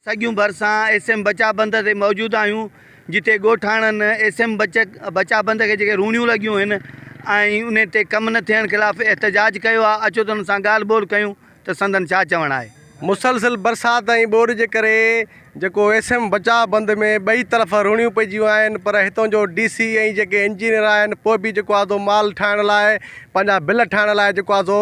سڳيون ڀرسان S M بچاء بند تي موجود آهيون جتي ڳوٺاڻن ايس ايم بچاء بند کي جيڪي روڻيون لڳيون آهن ۽ انهي تي ڪم نه ٿيڻ خلاف احتجاج ڪيو آهي اچو ته انهن سان ڳالهه ٻولهه ڪيون ته سندن ڇا چوڻ آهي. مسلسل برسات ۽ ٻوڏ جي ڪري جيڪو ايس ايم بچاء بند ۾ ٻئي طرف روڻيون پئجي ويون آهن پر هتان جو ڊي سي ۽ جيڪي انجنيئر آهن پوء به جيڪو آهي سو مال ٺاهڻ لاء پنهنجا بل ٺاهڻ لاء جيڪو آهي سو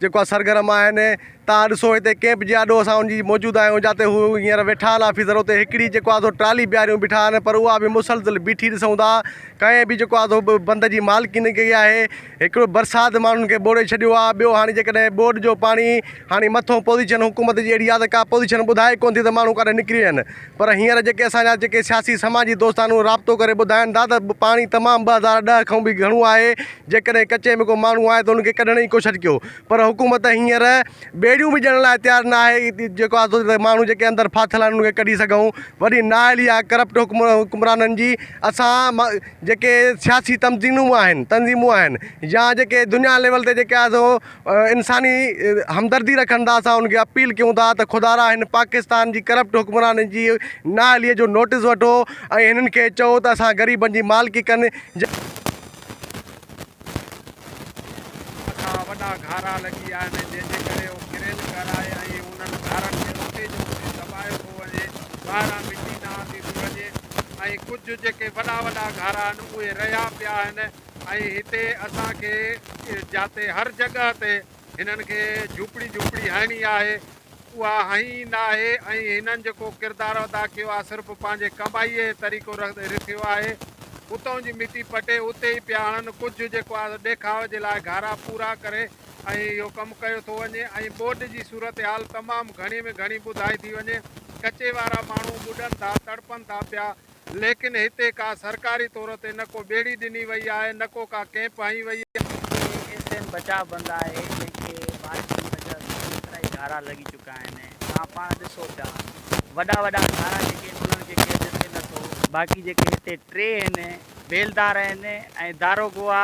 جيڪو آهي سرگرم آهن تان ڏسو هتي ڪئمپ جي آڏو اسان ان جي موجود آهيون جاتي هو هينئر ويٺا آهن آفيسر اتي هڪڙي جيڪو آهي سو ٽرالي بيهاريون بيٺا آهن پر اها به مسلسل بيٺي ڏسون ٿا ڪنهن به جيڪو آهي سو بند جي مالڪي نه ڪئي آهي هڪڙو برسات ماڻهن کي ٻوڙي ڇڏيو آهي ٻيو هاڻي جيڪڏهن ٻوڏ جو پاڻي هاڻي مٿو پوزيشن حڪومت جي اهڙي آهي ته ڪا پوزيشن ٻڌائي ڪونه ٿي ته ماڻهو ڪاڏي نڪري وڃن پر هينئر جيڪي اسان جا جيڪي سياسي سماجي دوست آهن اهي رابطو ڪري ٻڌائن ٿا ته پاڻي تمام 2010 کان به گهڻو آهي جيڪڏهن ڪچي ۾ ڪو ماڻهو آهي ته ان کي ڪڍڻ جي ڪوشش ڪيو پر حڪومت هينئر ٻيڙيون به ڏيڻ لاء تيار نه آهي جيڪو آهي سو ماڻهو جيڪي اندر ڦاٿل آهن انهن کي ڪڍي سگهون وڏي نااهلي آهي ڪرپٽ حڪمرانن جي اسان جيڪي سياسي تنظيمون آهن تنظيمون آهن يا جيڪي دنيا ليول تي جيڪي آهي سو انساني همدردي رکن ٿا اسان انهن کي اپيل ڪيون ٿا ته خدارا هن پاڪستان جي ڪرپٽ حڪمرانن جي نااهلي جو نوٽس وٺو ۽ هنن کي چئو ته اسان غريبن جي مالڪي ڪن. مٿان وڏا گهارا لڳي ويا آهن جنهن جي ڪري اهو ڪرين ڪرائي ۽ انهن گهارن کي اتي جو اتي دٻايو ٿو وڃي ٻاهران مٽي نه آندي ٿي وڃي ۽ ڪجهه جيڪي وڏا وڏا گهارا آهن اهي رهيا پيا آهن ۽ هتي اسان کي جاتي هر جڳهه تي هنن کي جهوپڙي جهوپڙي هڻڻي آهي اها هنئي ناهي ۽ هنن جيڪو ڪردار ادا ڪيو آهي صرف پنهنجي ڪمائيء جي طريقو رٿيو آهي. اتئون جي مٽي پٽي اتي ئي پيا هڻن. ڪجهه جيڪو آهي سو ڏيکاء جي لاء گهارا پورا ڪري ۽ اهو ڪم ڪيو ٿو وڃي ۽ ٻوڏ جي صورتحال تمام گهڻي ۾ گهڻي ٻڌائي ٿي وڃي. ڪچي وارا ماڻهو ٻڏن ٿا، تڙپن ٿا پيا. ليڪن هتي ڪا سرڪاري طور تي نه ڪو ٻيڙي ڏني وئي آهي نه ڪو ڪا ڪئمپ هنئي وئي آهي. هي ايس ايم بچاء بند آهي جنهن کي بارش جي وجه سان ڪيترا ئي گهارا لڳي چڪا آهن توهان پاڻ ڏسو پيا وڏا وڏا گهارا جيڪي آهن انهن کي ڪير ڏسي نٿو باقي جيڪي هتي ٽي آهن بيلدار آهن ۽ داروغو آ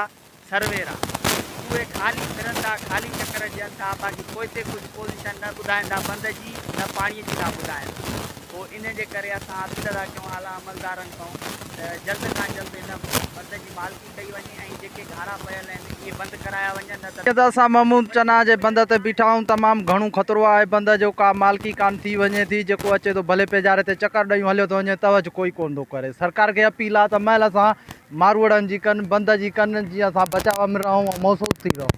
سرويرا اهي خالي ڦرن ٿا خالي چڪر ڏين ٿا باقي پوئتي ڪجهه پوزيشن نه ٻڌائين ٿا بند جي نه پاڻي جي ٿا ٻڌائين پوء ان جي ڪري اسان اپيل ٿا ڪيون اعليٰ عملدارن کان ته جلد کان جلد هن بند جي مالڪي ڪئي وڃي ۽ جيڪي گهارا پيل آهن اهي بند ڪرايا وڃن نه ته جيئن ته اسان محمود چنا جي بند تي بيٺا آهيون تمام گهڻو خطرو آهي بند جو ڪا مالڪي ڪانه ٿي وڃي ٿي جيڪو اچي ٿو ڀلي پيجاري تي چڪر ڏيون هليو ٿو وڃي توجھ ڪوئي ڪونه ٿو ڪري سرڪار کي اپيل آهي ته مهل اسان ماروئڙن جي ڪن، بند جي ڪن، جيئن اسان بچاء ۾ رهون ۽ محسوس ٿي رهون.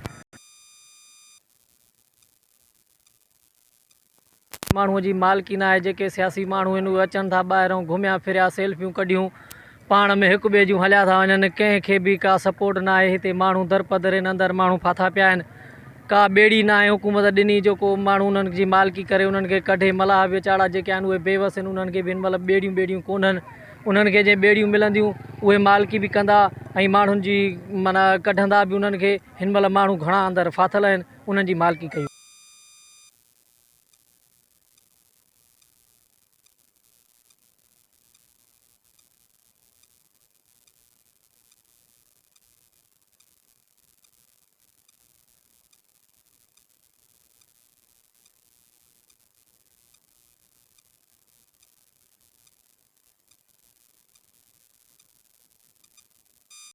ماڻهوء جي مالڪي ناهي، جيڪي سياسي ماڻهو آهن اهي اچن ٿا ٻاهرئون گهميا ڦريا سيلفيون ڪڍيون پاڻ ۾ هڪ ٻئي جون هليا ٿا وڃن ڪنهن کي به ڪا سپورٽ ناهي هتي ماڻهو درپدرين اندر ماڻهو ڦاٿا پيا آهن ڪا ٻيڙي ناهي حڪومت ڏني جو ڪو ماڻهو انهن جي مالڪي ڪري انهن کي ڪڍي ملاح ويچاڙا جيڪي آهن اهي بيوس آهن انهن کي به هن مهل ٻيڙيون ٻيڙيون ڪونهن انهن کي جي ٻيڙيون ملنديون اهي مالڪي به ڪندا ۽ ماڻهن جي معنيٰ ڪڍندا به انهن کي هن مهل ماڻهو گهڻا اندر ڦاٿل آهن انهن جي مالڪي ڪئي.